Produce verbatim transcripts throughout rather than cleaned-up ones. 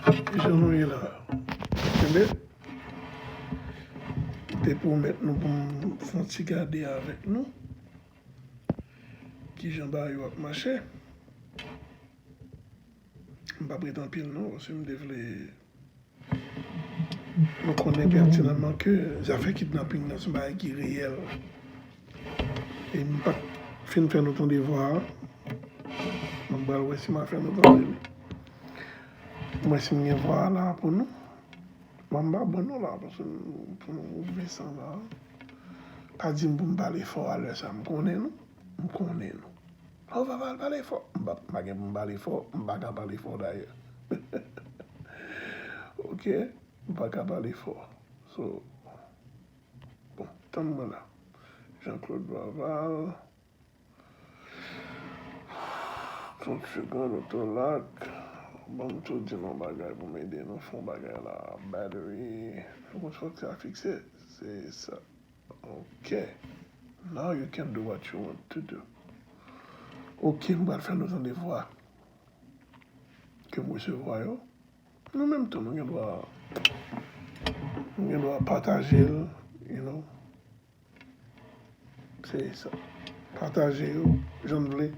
Kijan nou ye la? Kenbe. M te pwomèt nou pou m fè yon ti gade avèk nou kijan bagay yo ap mache. M p ap ret anpil non, paske m te vle nou konnen pètinanman ke zafè kidnaping nan se yon bagay ki reyèl. E m pa t fin fè nou tande vwa a. M pral wè si m a fè nou tande li. M wè si m gen vwa a la pou nou. Bon, m pa bon non la, paske m, pou nou ouvri san la. Pa di m pou m pale fò a lè sa. M konnen nou. M konnen nou. Ou pa pale, pale fò. M pa, m pa gen pou m pale fò. M pa ka pale fò dayè. Ok? M pa ka pale fò. So, bon, tann mwen la. Jean Claude Vaval. Trant segonn, otolak. Ban m tou di nou yon bagay pou m ede nou fè yon bagay la. Battery. Fòk sa fikse. Se sa. Ok. Now you can do what you want to do. Ok, m pral fè nou tande vwa ke m resevwa yo. Nou menm tou, nou gen dwa, nou gen dwa pataje l, you know. Se sa. Pataje yo, jan n vle.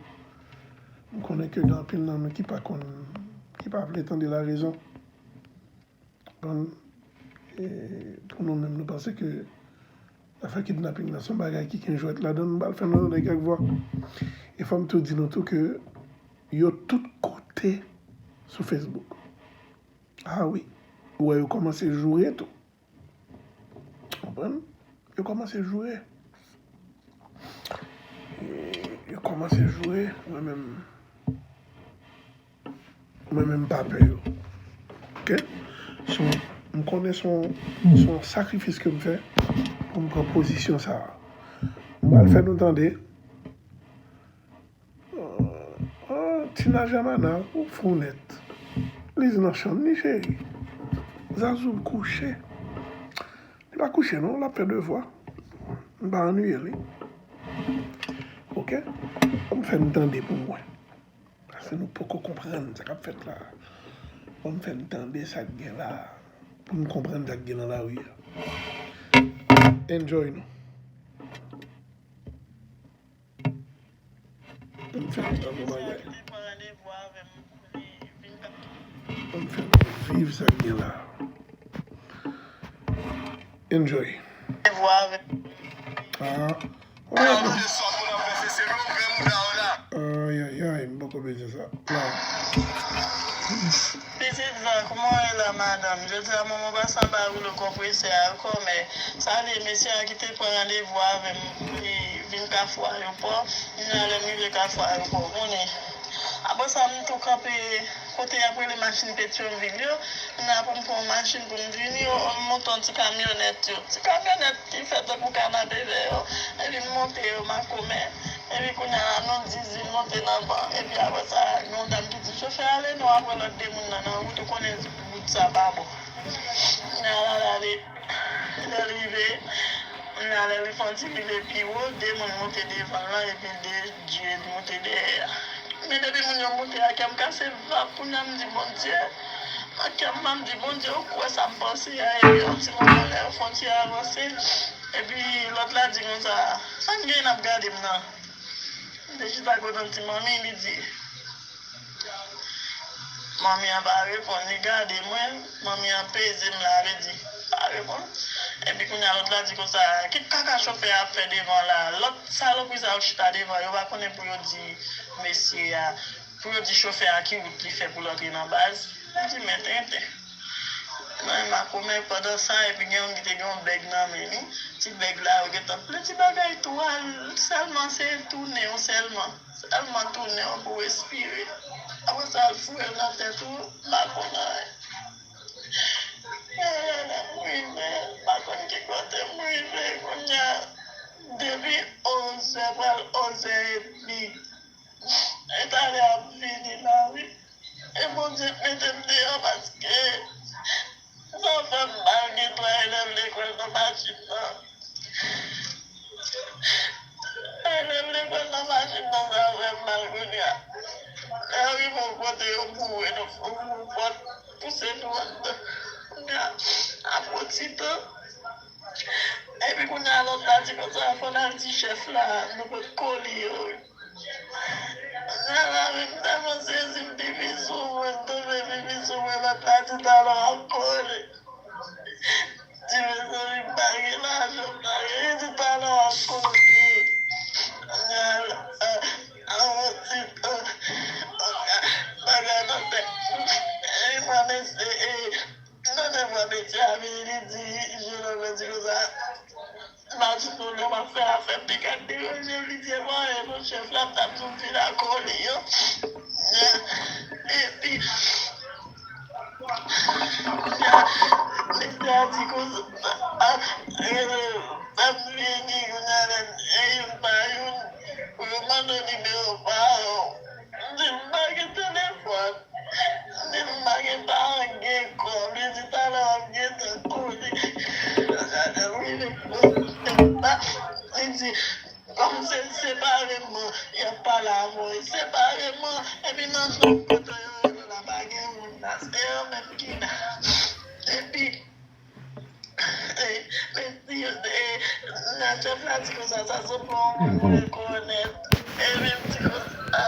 M konnen ke gen anpil nan nou ki pa konn, ki pa vle tande larezon. Konprann? E pou nou menm, nou panse ke afè kidnaping nan se yon bagay ki gen jwèt ladan l, m pral fè nou tande kèk vwa. E fò m tou di nou tou ke yo tout kote sou Facebook. A wi, ou wè yo kòmanse joure tou. Konprann? Yo kòmanse joure. E yo kòmanse joure, mwen menm, mwen menm m pa pè yo. Ok? So, m konnen se yon, se yon sakrifis ke m fè pou m pran pozisyon sa a. M pral fè nou tande. Ah, Tina Jamana, ou fou nèt. Liz nan chanm li, cheri. Zazou kouche. Li pa kouche non, l ap fè devwa. M pa annuye li. Ok? Ban m fè n tande pou mwen. Paske nou poko konprann sa k ap fèt la. Ban m fè n tande sa k gen la. Pou n konprann sa k gen nan lari a. Enjoy nou. Ban m fè n tande bagay. Ban m fè nou viv sa k gen la. Enjoy. Ah. Ay, ay, ay, m poko bezwen sa. La. Pitit zan, kòman w ye la, madanm? Jodi a, manman w pase anba woulo konpresè a ankò, men sa vle mesye a ki te pran randevou avè m pou li vin Kafou Ayewopò. Kounya, lè m rive Kafou Ayewopò, konnen. Apre sa, m tou kanpe kote y ap rele machin Petyonvil yo. Kounya, pou m pran yon machin pou m vini, yo, m monte yon ti kamyonèt, yo. Ti kamyonèt ki fè tankou kanapevè yo. Epi m monte yo makomè. Epi kounya la, nou diz vin monte nan van. Epi apre sa, gen yon dam ki di chofè a, "Ale non, apre lòt de moun nan nan wout, ou konnen wout sa pa bon." Kounya la, l ale, lè l rive, kounya lè li fè yon ti rive pi wo, de moun monte devan l lan, epi de dye monte dèyè a. Men depi moun yo monte a, kè m kase vap, kounya m di, "Bondye." Nan kè m, m di, "Bondye, ou kwè sa m panse a?" Epi yon ti moman, lè yo fè yon ti avanse, epi lòt la di konsa, "Sa n gen n ap gade m nan?" M te chita kote yon ti manmi, li di, manmi an pa reponn, li gade mwen, manmi an peze m la, li di, "Pa reponn." Epi kounya lòt la di konsa, "Ki kaka chofè a ap fè devan la?" Lòt salopri sa yo chita devan, yo pa konnen pou yo di mesye a, pou yo di chofè a ki wout li fè pou l antre nan baz. M di, "Men tenten." Nan makomè pandan sa, epi gen yon ki te gen yon bèg nan men li. Ti bèg la, yo gentan ple ti bagay tou a, sèlman se tounen w sèlman. Sèlman tounen w pou w respire. Apre sa, l foure l nan tèt ou, m pa konn anyen. Ayayay, m rive, m pa konn ki kote m rive, kounya, depi onzè pral onzè edmi. E talè ap vini la, wi. E Bondye mete m deyò paske sa fè m mal gen twa elèv lekòl nan machin nan. Twa elèv lekòl nan machin nan, sa fè m mal kounye a. Lè yo rive yon bò Yo mouri, nou fè yon pòt pouse nou anndan. Kounye a, apre yon ti tan, epi kounye a, lòt la di konsa, fò n al di chèf la, nou pot ko li yo. Kounye a la, men m tèlman sezi, m pipi sou mwen, m tonbe pipi sou mwen, lòt la di talè w ap ko li. Di, mezanmi, m pa gen lajan, m pa gen, li di talè w ap ko li. Kounye a la, a, a, yon ti tan, bagay nan tèt mwen, e, mwen, mesye, e, Nan de mwa, mesye a vini, li di, jenòm nan di konsa, m a di nou lè m ap fè afè m te ka deranje m, li di, e mwen, e non, chèf la, m t ap di w vin ak kò li yo. Epi, kounye a, mesye a di konsa, a, e, m ap vini, kounye a, e, youn pa youn, pou yo mande w nimewo pa w. M di, m pa gen telefòn. Li pa gen, pa gen kòb. Li di talè w ap gentan konnen. Li di, kòm se separeman y ap pale avè w, separeman, epi nan zòn kote yo rele la, pa gen moun la, se yo menm ki la. Epi, E, men si, e, nan chèf la di konsa, sa se pa yon moun mwen rekonèt. E men m di konsa,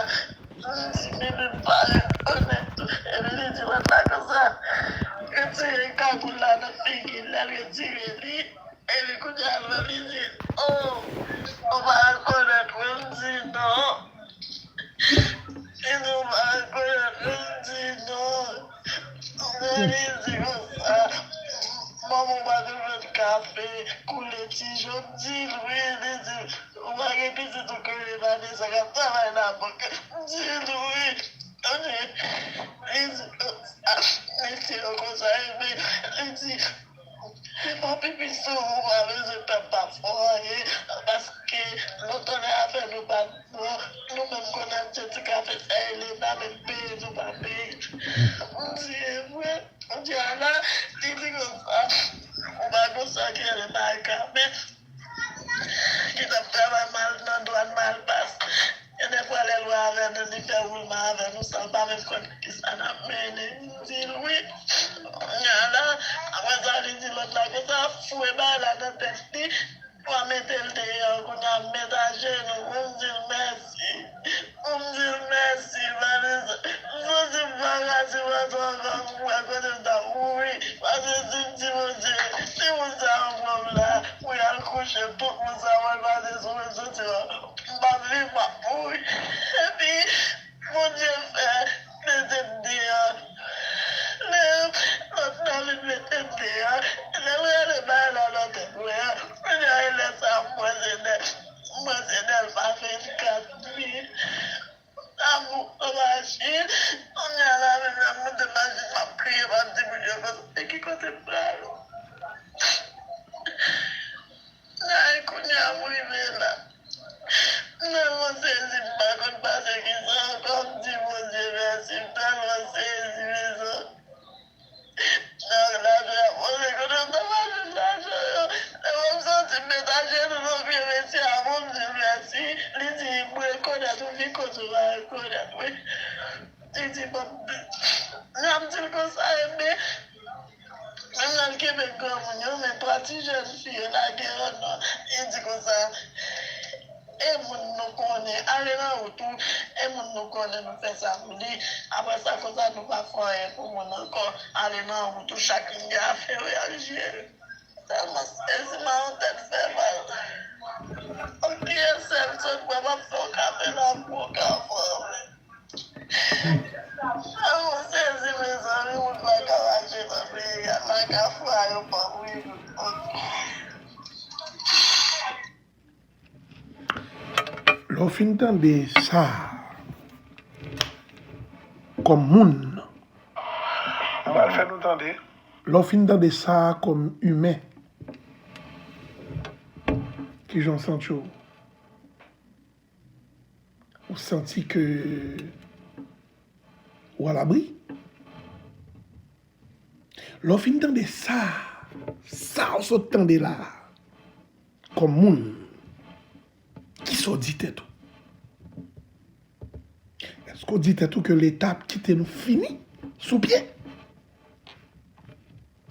m di, men m pa rekonèt tou. E men li di lòt la konsa, retire kagoul la nan figi l, lè l retire li, e men kounye a, li di, o, ou pa rekonèt mwen, m di, non. Li di, ou pa rekonèt mwen, m di, non. Men li di konsa, manman w pa te fè kafe, koule ti jan, m di l wi, li di, ou pa gen pitit ou k rele Vanessa k ap travay nan bank, m di l wi. Li di konsa, mesye yo konsa, epi li di, se pa pipi sou ou, ou pa bezwen pè, pa fè anyen, paske lontan lè afè nou pa t bon, nou menm konnen m te di kafe sa Elena menm peye nou pa peye. M di, e vre. Kounye a la, li di konsa, ou pa gon sa ki rele Marika, men ki t ap travay mal nan dwàn Malpas. Gen de fwa lè l wè avè nou, li fè woulman avè nou san l pa menm konn kisa n ap mennen. M di l wi. Kounye a la, apre sa, li di lòt la konsa, foure bagay la nan tèt li. Pou a mete l deyò, kounye a m met ajenou pou m di l mèsi. Pou m di l mèsi, Vanessa. M santi m pa ka di mèsi ankò, m kwè kote m t ap mouri. Paske si m di Bondye, si moun sa yo pran m la, pou y al kouche, tout moun sa yo pral pase sou rezo sosyo, m p ap viv, m ap mouri. Epi, Bondye fè, mete m deyò. Lè lòt la vin mete m deyò, lè m gade bagay la nan tèt mwen an, kounye a, e lè sa a, m wè se Nèl, m wè se Nèl pa vennkat wi. Amou, m mache, kounye a la, menm lè m moute machin, m ap kriye, m ap di moun yo konsa, men ki kote m prale? Ay, kounye a m rive la. M tèlman sezi, m pa konn pase kisa ankò. M di Bondye mèsi, m tèlman sezi, mezanmi. Nan lajan y ap poze kote m ta mache lajan yo. Lè m santi m met ajenou nan pye mesye a pou m di l mèsi, li di, m rekonèt ou, vin kote w pa rekonèt mwen. Li di, bon, lè m di l konsa, ebyen, menm lè l kenbe granmoun yo, men twa ti jèn fi yo lage yo non. Li di konsa, e moun nou konnen, ale nan wout ou, e moun nou konnen nou fè sa pou li. Apre sa, konsa nou pa fè anyen pou moun ankò, ale nan wout ou, chak moun gen afè yo y ap jere. Tèlman sezi, ma yon tèt fè mal. Ok, sèl sot mwen, m ap fè yon kafe la pou yon kafe. Mwen sezi, mezanmi, moun pa ka mache nan peyi a, nan kafou a, yo pa mouri. Lè w fin tande sa, kòm moun, ou pral fè nou tande. Lè w fin tande sa kòm imen, kijan w santi w? Ou santi ke ou alabri? Lè w fin tande sa, sa w sot tande la, kòm moun, kisa w di tèt ou? Èske w di tèt ou ke Leta ap kite nou fini sou pye?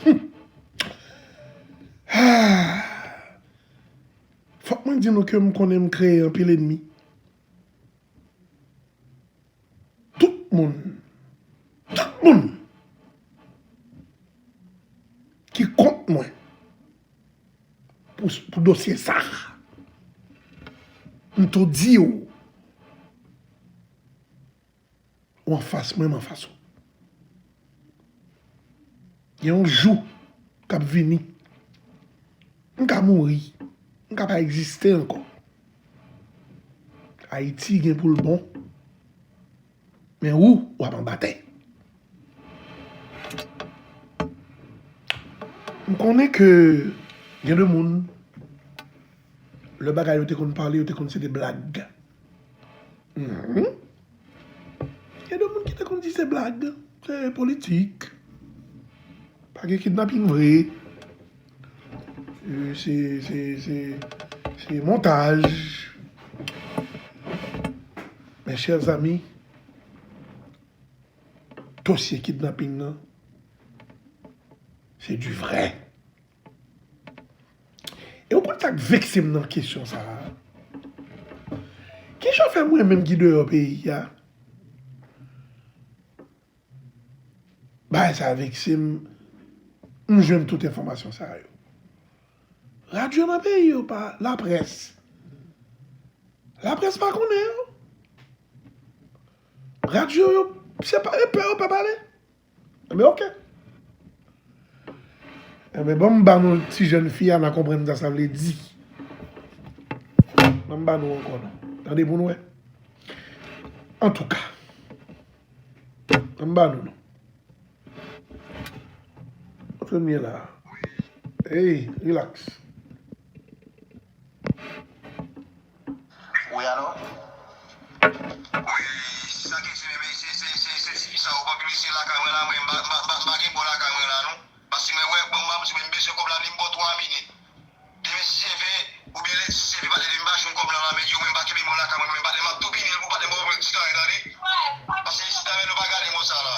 Hmm. Ah. Fòk mwen di nou ke m konnen m kreye anpil enmi. Tout moun, tout moun ki kont mwen pou, pou dosye sa, m tou di w, ou anfas mwen, m anfas ou. Gen yon jou k ap vini, m ka mouri, m ka pa egziste ankò. Ayiti gen pou l bon, men ou, w ap anba tè. M konnen ke gen de moun, lè bagay yo te konn pale, yo te konn se de blag. Mhm. Gen de moun ki te konn di se blag, se politik. Pa gen kidnaping vre. Euh, se, se, se, se montaj. Mes chers amis, dosye kidnaping nan, se du vrai. E w konn sa k vekse m nan kesyon sa a? Kijan fè mwen menm ki deyò peyi a, bagay sa a vekse m, m jwenn tout enfòmasyon sa yo? Radyo nan peyi yo pa, laprès. Laprès pa konnen yo. Radyo yo, se pa, e pè yo pa pale. Enben, oke. Enben, ban m ba nou ti jèn fi a, n a konprann sa sa vle di. Ban m ba nou ankò non. Tande pou nou wè. Antouka. Ban m ba nou non. Kote nou ye la? Ey, relax. Wi, alo? Wi, sa k se, men se, se, se, se, se sa, ou pa bliye se lakay mwen la, mwen, m pa, m pa, m pa, m pa gen bò lakay mwen la, non. Paske mwen wè, bon, m ap di, mwen bezwen kòb la, li m ba w twa minit. Demen si Dye vle, oubyen lendi si Dye vle, patnè, demen m pa jwenn kòb la, la, men yo, mwen pa kenbe bò lakay mwen, men patnè, m ap tou pini l pou patnè, m ba w ti tan, tande. Paske isi, ta, men nou pa gade mò sa la.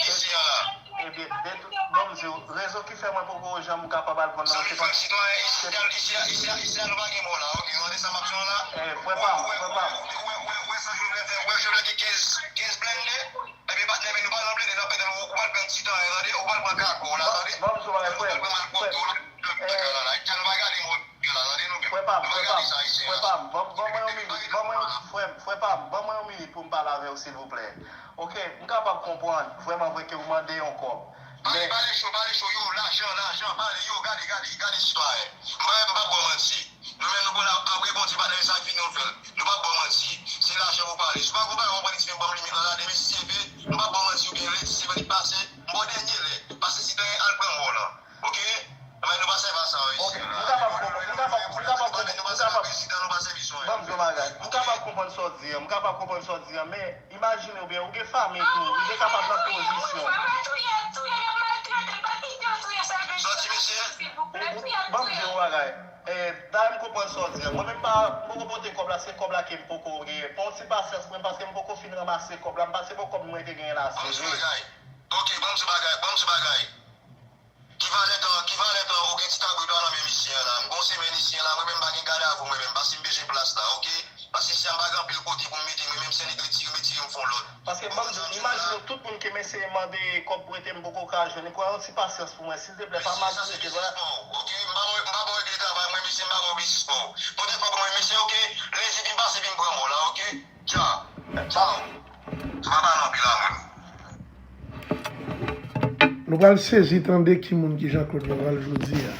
Isi a la. Ebyen, de tout, bon, m di w, rezon ki fè mwen poko janm kapab al pran nan, se pa, se pa, isi a, isi a, isi a, nou pa gen mò la, oke, nou tande sa m ap di w la? Eh, frè pa m, frè pa m. Wè, wè, wè, wè sa Jovenel fè, wè Jovenel gen kenz, kenz blende, ebyen, patnè, men nou pa nan blende, nan pètèl, ou pral pran ti tan, tande, ou pral pran kako la, tande. Bon, bon, m di w bagay, frè, frè, eh, nou pa gade mò yo la, tande, nou menm. Frè pa m, frè pa m, frè pa m, ban, ban mwen yon minit, ban mwen yon, frè, frè pa m, ban mwen yon minit pou m pale avè w, silvouplè. Oke, m kapab konprann, vrèman vre ke w mande yon kòb. Pale, men pale cho, pale cho, yo, lajan, lajan, pale, yo, gade, gade, gade sitwayen. M pa, m pa ba w manti. Nou menm nou konn ap, ap reponn ti patnè sa fini nou fè l. Nou pa ba w manti. Se lajan pou pale. Si w pa konn pale, w ap pran ti men ban m limit lan la, demen si Dye vle, m pa ba w manti, oubyen lendi si Dye vle pase, m ba w dènye lè. Pase si dènye al pran mò lan. Oke? Enben, nou pa sèvi a sa isi a. Oke, m kapab konprann, m kapab, m kapab konprann, m kapab, ban m di w bagay. M kapab konprann sa w di an, m kapab konprann sa w di an, men imajine w byen, ou gen fanmi tou, ou te kapab nan pozisyon. Sa w di, mesye? Ou, ou, ban m di w yon bagay. Eh, dayè m konprann sa w di an. Mwen menm pa, m poko pote kòb la, se kòb la ke m poko gen. Pran yon ti pasyans mwen, paske m poko fin ranmase kòb la, m pa se bon kòb mwen te genyen la, se vre. Oke, ban m di w bagay, ban m di w bagay. Ki valè tan, ki valè tan ou gen ti kabrit la nan men misye an la? M gon semèn isi an la, mwen menm m pa gen gadavou mwen menm, paske m bezwen plas la, oke? Paske isi a m pa gen anpil kote pou m mete, mwen menm se nèg retire, m retire m fon lòt. Paske ban m di w, imajine w tout moun ke m eseye mande kòb prete m poko ka jwenn. Pran yon ti pasyans pou mwen, silteplè, pa maltrete, vwala. Oke, m pa ba w, m pa ba w de travay, mwen mesye m pa ba w biznis pa w. Pote kòb mwen mesye, oke? Lendi vin pase vin pran mò la, oke? Tcha. Tcha. Sa pa nan pil a moun. Nou pral sezi tande ki moun ki Jean Claude Laval jodi a.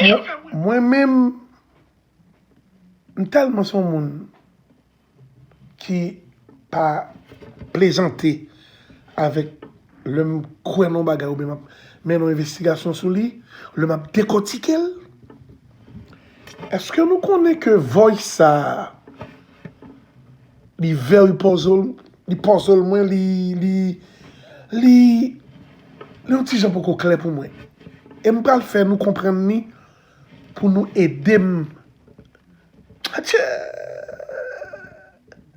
Mwen, mwen menm, m tèlman se yon moun ki pa plezante avèk lè m kwè nan yon bagay oubyen m ap mennen yon envestigasyon sou li, lè m ap dekòtike l. Èske nou konnen ke voice sa a, li very puzzle, li puzzle mwen, li, li, li, li yon ti jan poko klè pou mwen. E m pral fè nou konprann li pou nou ede m Atchè!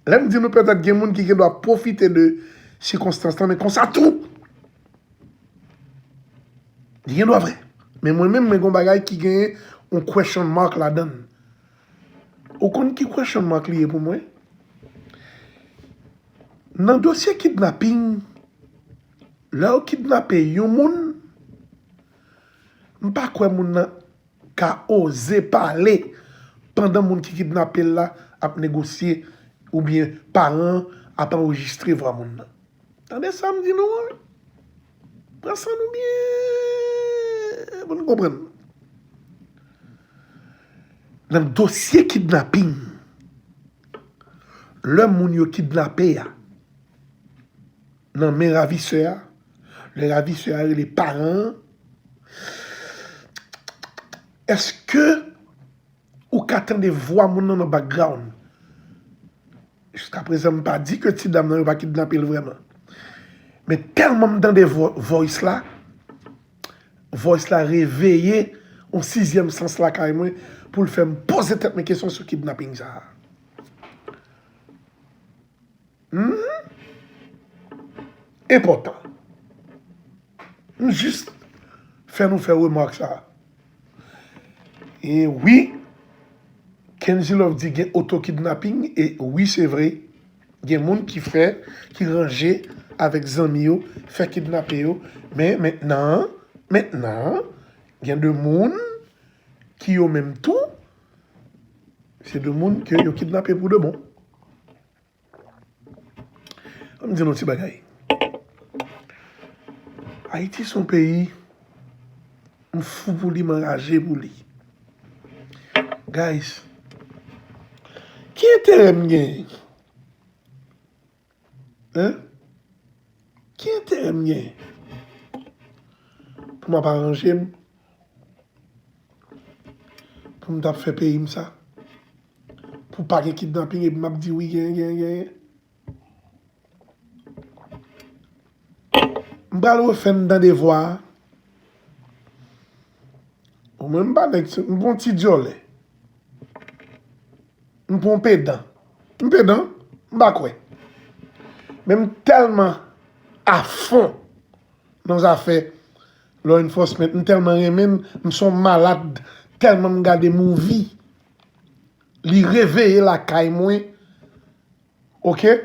Lè m di nou petèt gen moun ki gen dwa pwofite de sikonstans lan, men konsa tou. Li gen dwa vre. Men mwen menm, mwen gen yon bagay ki gen yon question mark ladan l. Ou konn ki question mark li ye pou mwen? Nan dosye kidnaping, lè yo kidnape yon moun, m pa kwè moun nan ka oze pale pandan moun ki kidnape l la ap negosye oubyen paran an ap anrejistre vwa moun nan. Tande sa m di nou an. Pran san nou byen pou n konprann. Nan dosye kidnaping, lè moun yo kidnape a, nan men ravisè a, lè ravisè a rele paran an, èske ou ka tande vwa moun nan nan background? Jiskaprezan, m pa di ke ti dam nan yo pa kidnape l vrèman. Men tèlman m tande vo-, voice la, voice la reveye yon sizyèm sans lakay mwen pou l fè m poze tèt mwen kesyon sou kidnaping sa a. Mhm. Enpòtan. M jis fè nou fè remak sa a. E wi, Kenzy Love di gen oto kidnaping, e wi, se vre. Gen moun ki fè, ki ranje avèk zanmi yo, fè kidnape yo. Men mentnan, mentnan, gen de moun ki yo menm tou, se de moun ke yo kidnape pou de bon. Ann di nou ti bagay. Ayiti se yon peyi, m fou pou li, m anraje pou li. Guys, ki enterè m genyen? Hein? Ki enterè m genyen? Pou m ap aranje m, pou m t ap fè peyi m sa, pou pa gen kidnaping, epi m ap di wi, genyen, genyen, genyen. M pral refè m tande vwa a. Ou menm m pa nèg, m pa yon ti djòlè. M pa yon pedan. M pedan? M pa kwè. Men m tèlman afon nan zafè law enforcement, m tèlman renmen l, m se yon malad, tèlman m gade movie. Li reveye lakay mwen. Oke?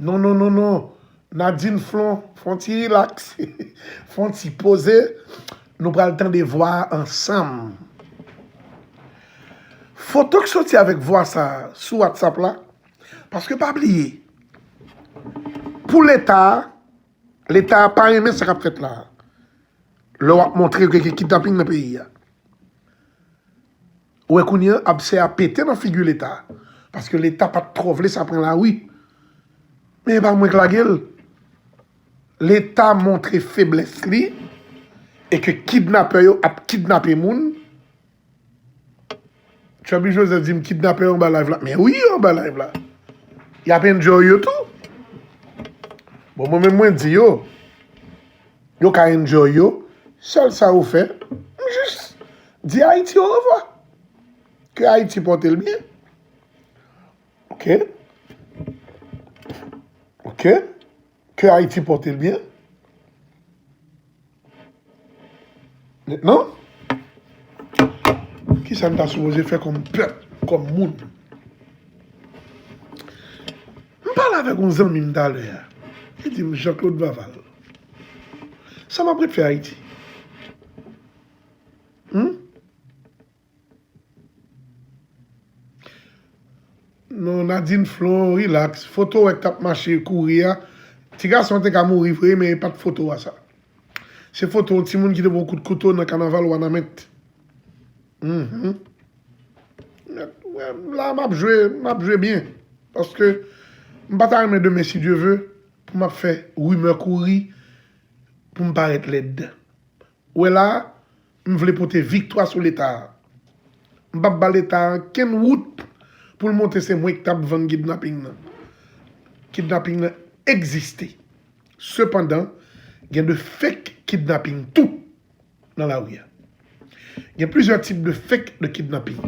Non, non, non, non. Nadine Flon, fè yon ti relax. Fè yon ti poze. Nou pral tande vwa a ansanm. Foto k soti avèk vwa sa a sou WhatsApp la. Paske pa bliye, pou Leta a, Leta a pa renmen sa k ap fèt la a. Lè w ap montre ke gen kidnaping nan peyi a. Ou wè kounye a, absè a pete nan figi Leta. Paske Leta pa t twò vle sa pran lari. Men e pa mwen k lage l. Leta montre feblès li e ke kidnapè yo ap kidnape moun. Chubby Joseph di m kidnapè yo anba live la. Men wi, yo anba live la. Y ap enjoy yo tou. Bon, mwen menm mwen di yo, yo ka enjoy yo. Sèl sa yo fè, m jis di Ayiti orevwa. Ke Ayiti pòte l byen. Oke? Oke? Ke Ayiti pòte l byen. Mentnan, kisa n ta sipoze fè kòm pèp, kòm moun? M pale avèk yon zanmi m talè a. Li di m, Jean Claude Vaval, sa m ap ret fè Ayiti? Hmm? Non, Nadine Flon, relax. Foto w wè k t ap mache kouri a. Ti gason an te ka mouri vre, men e pa t foto a sa. Se foto yon timoun ki te pran kout kouto nan kanaval Wanament. Mhm. Wè, la, m ap jwe, m ap jwe byen. Paske m pa ta renmen demen, si Dye ve, pou m ap fè rimè kouri, pou m parèt lèd. Ou wè la a, m vle pote viktwa sou Leta a. M p ap ba Leta a okenn wout pou l montre se mwen k t ap vann kidnaping nan. Kidnaping nan egziste. Sepandan, gen de fake kidnaping tou nan lari a. Gen plizyè tip de fake de kidnapping.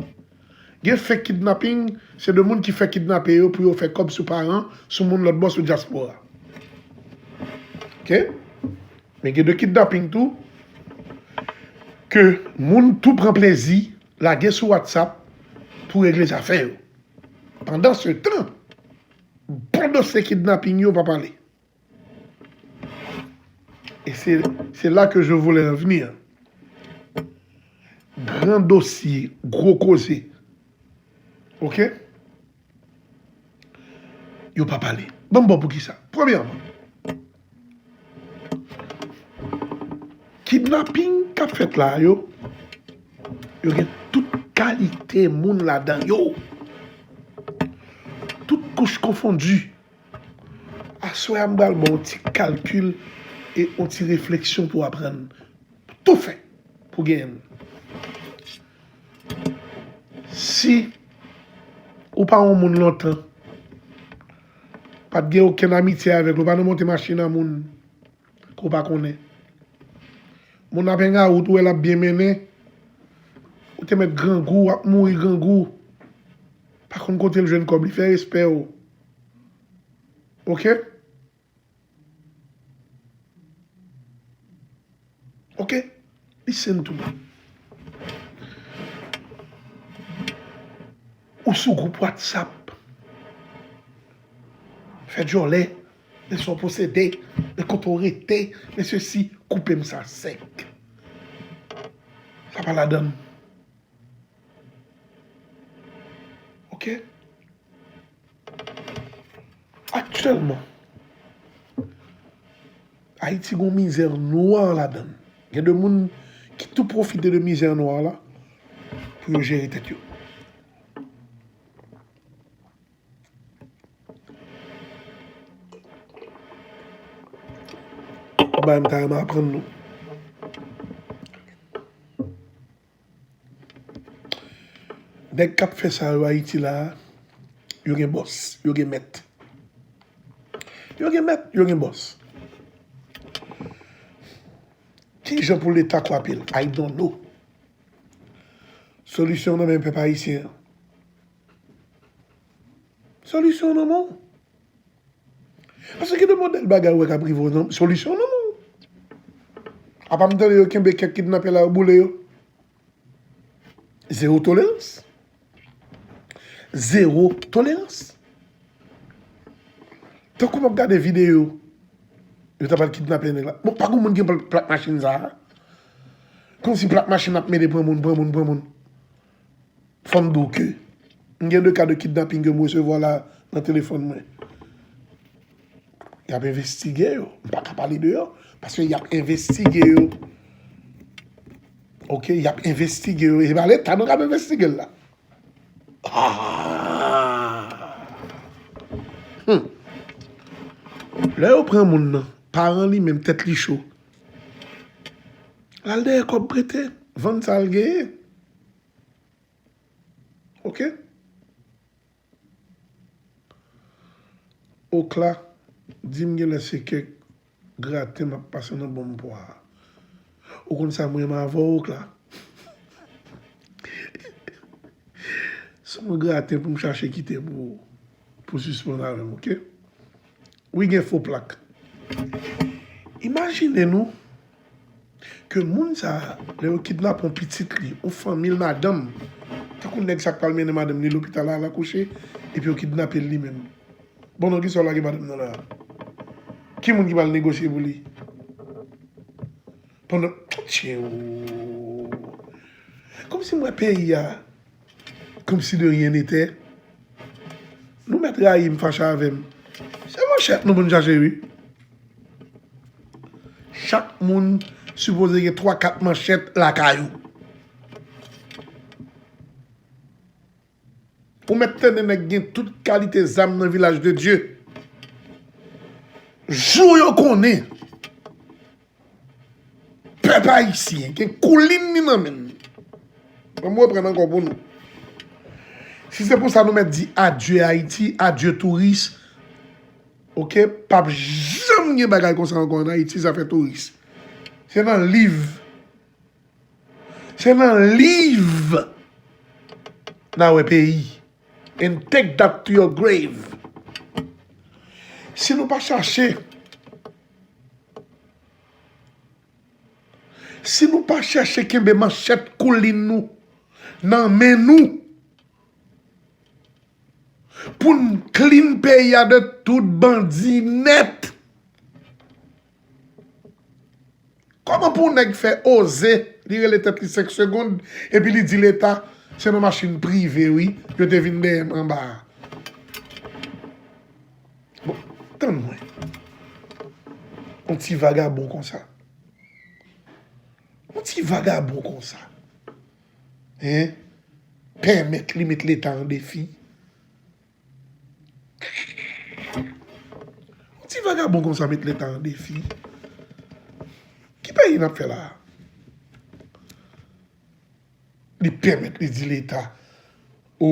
Gen fake kidnapping, se de moun ki fè kidnape yo pou yo fè kòb sou paran, sou moun lòt bò, sou dyaspora. Oke? Men gen de kidnapping tou, ke moun tou pran plezi, lage sou WhatsApp pou regle zafè yo. Pandan se tan, bon dosye kidnapping yo pa pale. E se, se la ke je voulais en venir. Gran dosye, gwo koze. Oke? Yo pa pale. Ban m ba w poukisa. Premyèman, kidnaping k ap fèt la yo, yo gen tout kalite moun ladan yo. Tout kouch konfondi. Aswè a, m pral ba w yon ti kalkil e yon ti refleksyon pou w aprann tou fè pou genyen l. Si ou pa yon moun lontan, pa t gen okenn amitye avèk l, ou pa nan monte machin a moun ke w pa konnen. Moun ap hengawout, ou wè l ap byen mennen, ou te mèt grangou, w ap mouri grangou. Pa konn kote l jwenn kòb, li fè respè w. Oke? Oke? Listen to me. Ou sou gwoup WhatsApp. Fè djòlè. Men sa w posede. Men kote w rete. Men sesi. Koupe m sa sèk. Sa pa ladan l. Oke? Aktyèlman, Ayiti gon mizè nwa ladan l. Gen de moun ki tou pwofite de mizè nwa la pou yo jere tèt yo. Bagay m ta renmen aprann nou. Nèg k ap fè sa yo Ayiti la, yo gen bòs, yo gen mèt. Yo gen mèt, yo gen bòs. Ki jan pou Leta kwape l? I don't know. Solisyon nan men pèp ayisyen an. Solisyon nan men w. Paske gen de modèl bagay ou wè k ap rive w nan solisyon nan men w. Apa m tande yo kenbe kèk kidnapè la, yo boule yo. Zewo tolerans. Zewo tolerans. Tankou m ap gade videyo, yo ta pral kidnape nèg la. Bon, pa gen moun ki gen pl-, plak machin sa a. Kòmsi plak machin ap mele pran moun, pran moun, pran moun. Fò m di w ke m gen de ka de kidnaping ke m resevwa la nan telefòn mwen. Y ap envestige yo. M pa ka pale de yo, paske y ap envestige yo. Oke, y ap envestige yo. E pa Leta nou k ap envestige l la. Ah! Hmm. Lè yo pran moun nan, paran li menm tèt li cho. L al dèyè kòb prete, vann sa l genyen. Oke? Okla, di m genlè se kèk graten m ap pase nan bon m pwa a. Ou konn sa m renmen avè w, Okla? Se yon graten pou m chache kite pou, pou sispann avè m, oke? Wi, gen fo plak. Imajine nou ke moun sa a, lè yo kidnape yon pitit li, yon fanmi l, madanm, tankou nèg sa k pral mennen madanm li lopital la, al akouche, epi yo kidnape l li menm. Bon, nan kisa w lage madanm nan la a? Ki moun ki pral negosye pou li? Pandan, tcheo. Kòmsi m wè peyi a, kòmsi de rien n'était. Nou mèt rayi m, fache avè m. Se manchèt nou pou n chache, wi. Chak moun sipoze gen twa, kat manchèt lakay ou. Ou mèt tande nèg gen tout kalite zam nan Vilaj de Dye. Jou yo konnen pèp ayisyen gen koulin li nan men l. Ban m reprann ankò pou nou. Si se pou sa nou mèt di adye Ayiti, adye touris, oke, p ap janm gen bagay konsa ankò ann Ayiti, zafè touris. Se nan liv. Se nan liv n a wè peyi. And take that to your grave. Si nou pa chache, si nou pa chache kenbe manchèt koulin nou nan men nou, pou n clean peyi a de tout bandi nèt. Kòman pou yon nèg fè oze, li rele tèt li senk segonn, epi li di Leta, se nan machin prive, wi, yo te vin dèyè m anba a. Bon, tann mwen. Yon ti vagabon konsa. Yon ti vagabon konsa. Hein? Pèmèt li met Leta an defi. Yon ti vagabon konsa met Leta an defi. Ki peyi n ap fè la a? Li pèmèt li di Leta, o,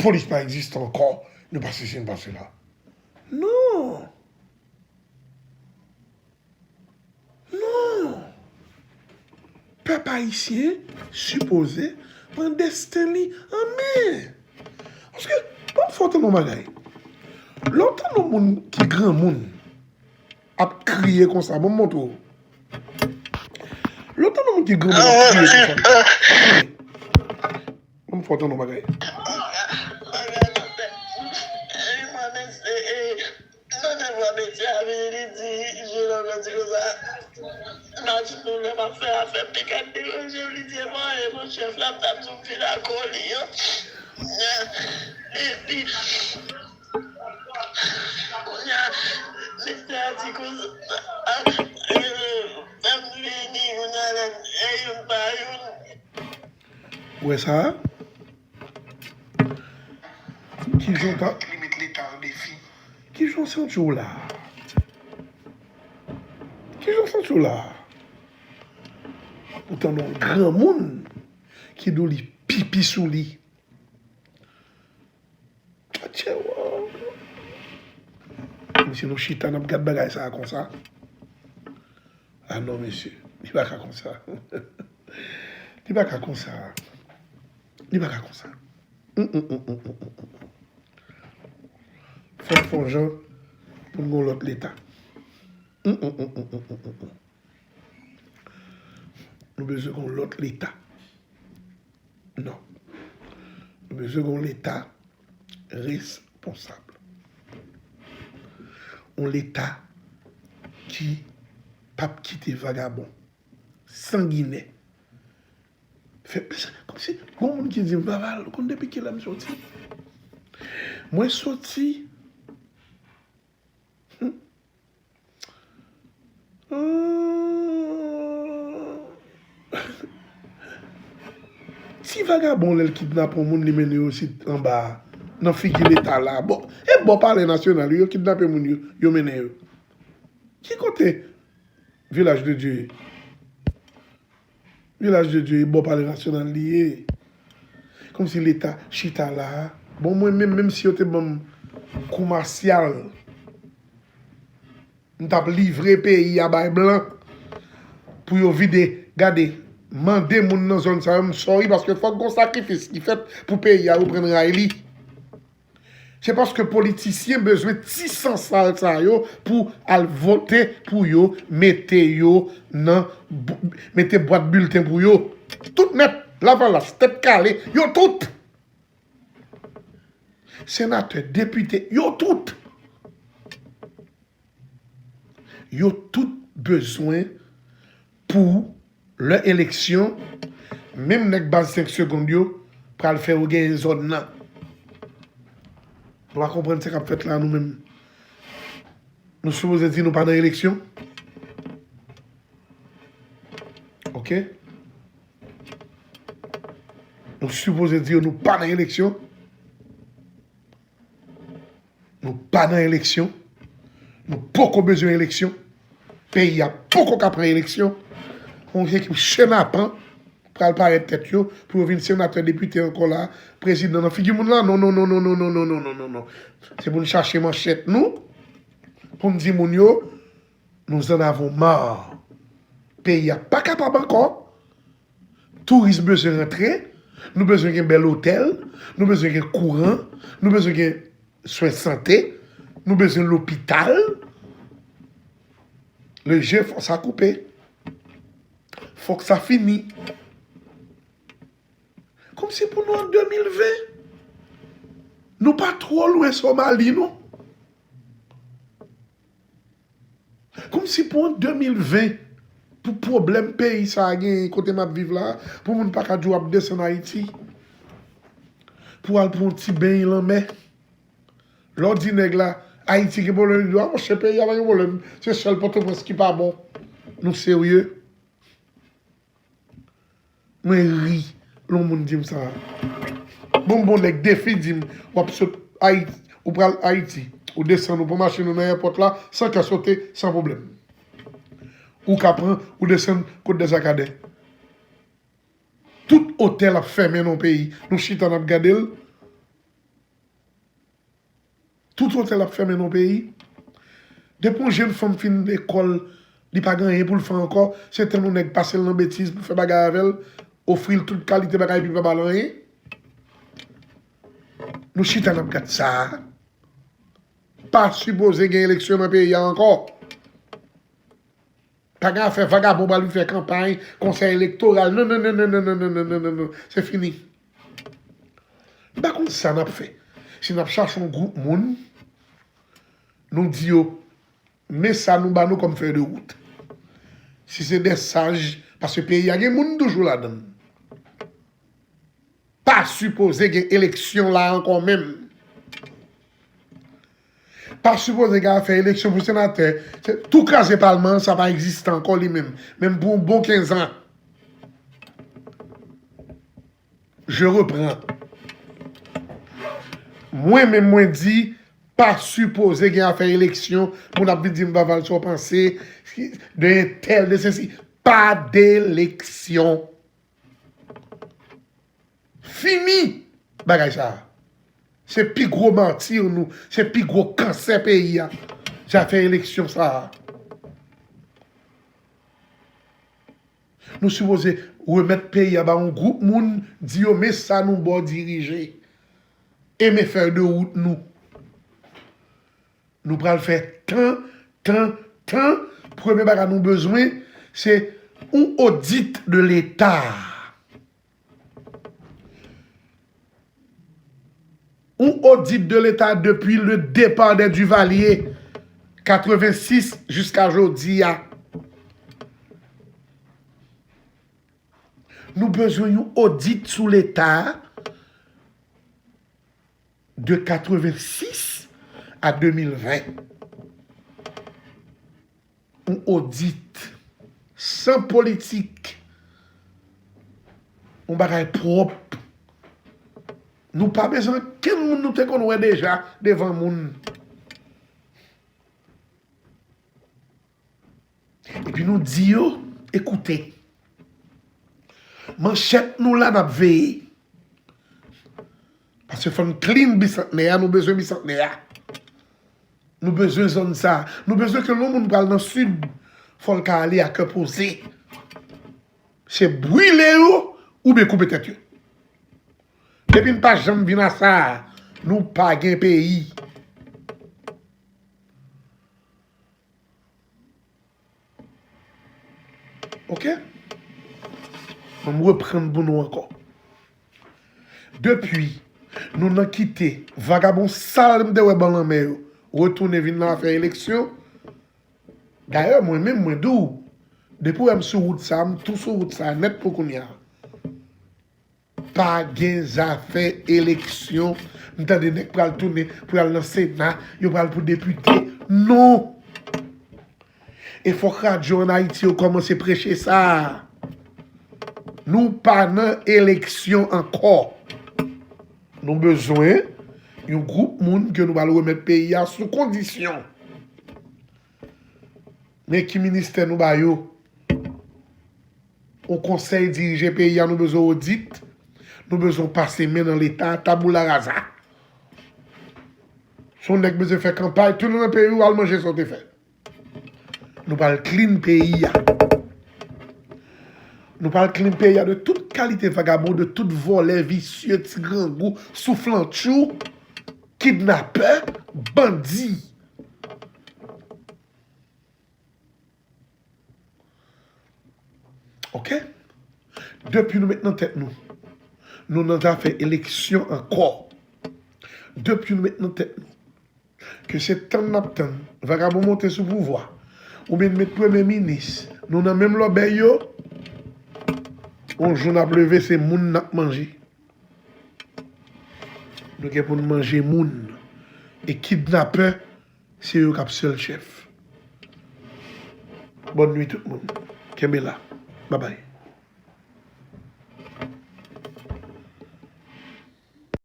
polis pa egziste ankò, nou pa sesi, nou pa sela. Non! Non! Pèp ayisyen sipoze pran desten li an men. Paske, ban m fè w tande yon bagay. Lè w tande yon moun ki granmoun ap kriye konsa, ban m montre w. Lè w tande yon moun ki granmoun ap kriye konsa. Ban m fè w tande yon bagay. Nan devwa metye a vini, li di, jenòm nan di konsa, imajine w lè m ap fè afè m te ka deranje m, li di, e mwen, e mwen, chèf la, m t ap di w m vin ak kòli an. Epi, kounye a, mistè a di konsa, e, m vini, kounye a, lè, e youn pa youn. Ou wè sa a? Kijan w ta, li met Leta an defi. Kijan w santi w la a? Kijan w santi w la a? Poutan, yon granmoun ki di w li pipi sou li. Atchè, waw. Mesye, nou chita, n ap gad bagay sa a konsa. A non, mesye, li pa ka konsa. Li pa ka konsa. Li pa ka konsa. Mm, mm, mm. Fòk fè yon jan pou n gen yon lòt Leta. Mm, mm, mm. Nou bezwen gen yon lòt Leta. Non. Nou bezwen gen yon Leta responsab. Yon Leta ki p ap kite vagabon, sanginè, fè, kòmsi, gon moun ki di m, Vaval, ou konn depi kilè m soti? Mwen soti. Hmm. Ti vagabon, lè l kidnape yon moun, li mennen yo sit anba a, nan figi Leta la. Bon, e bò Palè Nasyonal, wi, yo kidnape moun yo, yo mennen yo. Ki kote Vilaj de Dye ye? Vilaj de Dye, e bò Palè Nasyonal li ye. Kòmsi Leta chita la a. Bon, mwen menm, menm si yo te ban m kou masyal, m t ap livre peyi a bay blan pou yo vide. Gade, mande moun nan zòn sa yo, m sorry, paske fòk gon sakrifis ki fèt pou peyi a reprann ray li. Se paske politisyen bezwen ti san sal sa yo pou al vote pou yo, mete yo nan, mete bwat bilten pou yo. Tout nèt, Lavalas, Tèt Kale, yo tout. Senatè, depite, yo tout. Yo tout bezwen pou lè eleksyon, menm nèg baz senk segonn yo pral fè yo genyen zòn nan. Nou pa konprann sa k ap fèt la, nou menm. Nou sipoze di nou pa nan eleksyon? Oke? Nou sipoze di nou pa nan eleksyon? Nou pa nan eleksyon. Nou poko bezwen eleksyon. Peyi a poko ka pran eleksyon. Yon ekip chenapan pral parèt tèt yo pou yo vin senatè, depite ankò la, prezidan nan figi moun la. Non, non, non. Se pou n chache manchèt nou, pou n di moun yo, nous en avons marre. Peyi a pa kapab ankò. Touris bezwen rantre. Nou bezwen gen bèl otèl. Nou bezwen gen kouran. Nou bezwen gen swen sante. Nou bezwen lopital. Le jeu, fò sa koupe. Fòk sa fini. Kòmsi pou nou an de mil ven, nou pa twò lwen Somali, non. Kòmsi pou an de mil ven, pou pwoblèm peyi sa a genyen kote m ap viv la, pou moun pa ka di w ap desann Ayiti, pou al pran yon ti beny lanmè. Lè w di nèg la, Ayiti gen pwoblèm, li di w, a monchè, peyi a pa gen pwoblèm, se sèl Pòtoprens ki pa bon. Nou serye? Mwen ri lè yon moun di m sa. Bon, bon, nèg Defi di m, w ap sot Ayiti, ou pral Ayiti, ou desann, ou pran machin ou nan èpòt la, san kè sote, san pwoblèm. Ou ka pran, ou desann kot Dèzakadè. Tout otèl ap fèmen nan peyi. Nou chita, n ap gade l. Tout otèl ap fèmen nan peyi. Depi yon jenn fanm fin lekòl, li pa gen anyen pou l fè ankò, se tann yon nèg pase l nan betiz pou fè bagay avè l, ofri l tout kalite bagay epi pa ba l anyen. Nou chita n ap gad sa. Pa sipoze gen eleksyon nan peyi a ankò. Pa gen afè vagabon pral vin fè kanpay, konsèy elektoral. Non, non, non. Se fini. M pa konn sa n ap fè. Si n ap chache yon gwoup moun, nou di yo, men sa nou ba nou kòm fèy de wout. Si se de saj, paske peyi a gen moun toujou ladan l. Pa sipoze gen eleksyon la ankò menm. Pa sipoze gen afè eleksyon pou senatè. Se tou kraze palman an, sa pa egziste ankò li menm. Menm pou yon bon kenz an. Je reprends. Mwen menm mwen di, pa sipoze gen afè eleksyon, moun ap vin di m Vaval sa w panse, de entèl, de sesi. Pa d eleksyon. Fini bagay sa a. Se pi gwo mati nou, se pi gwo kansè peyi a. Se afè eleksyon sa a. Nou sipoze remèt peyi a ba yon gwoup moun, di yo men sa nou ba w dirije. E men fèy de wout nou. Nou pral fè tan, tan, tan. Premye bagay nou bezwen, se yon odit de Leta. Yon odit de Leta depi le départ des Duvalier, katrevensis jiska jodi a. Nou bezwen yon odit sou Leta a de katrevensis a de mil ven. Yon odit san politik. Yon bagay pwòp. Nou pa bezwen okenn moun nou te konn wè deja devan moun. Epi nou di yo, ekoute, manchèt nou la n ap veye. Paske fò n clean Bisantnè a, nou bezwen Bisantnè a. Nou bezwen zòn sa. Nou bezwen ke lè yon moun pral nan sid, fò l ka ale a kè poze. Se brile yo oubyen koupe tèt yo. Depi n pa janm vin a sa, nou pa gen peyi. Oke? An m reprann pou nou ankò. Depi nou nan kite vagabon sal m te wè bò lanmè yo retounen vin nan afè eleksyon. Dayè, mwen menm, mwen di w, depi w wè m sou wout sa, m tou sou wout sa nèt pou kounye a. Pa gen zafè eleksyon. M tande nèg pral tounen pou y al nan Sena, yo pral pou depite. Non! E fòk radyo ann Ayiti yo kòmanse preche sa. Nou pa nan eleksyon ankò. Nou bezwen yon gwoup moun ke nou pral remèt peyi a sou kondisyon. Men ki ministè nou ba yo? Yon konsèy dirije peyi a, nou bezwen odit. Nou bezwen pase men nan Leta, taboula raza. Si yon nèg bezwen fè kanpay, tounen nan peyi w, al manje sa w te fè. Nou pral clean peyi a. Nou pral clean peyi a de tout kalite vagabon, de tout vòlè, visye, ti grangou, souflantchou, kidnapè, bandi. Oke? Depi nou met nan tèt nou, nou nan zafè eleksyon ankò. Depi nou met nan tèt nou ke se tann n ap tann vagabon monte sou pouvwa, oubyen met premye minis, nou nan menm lòbèy yo, yon jou n ap leve, se moun n ap manje. Nou gen pou n manje moun. E kidnapè, se yo k ap sèl chèf. Bòn nwi tout moun. Kenbe la. Babay.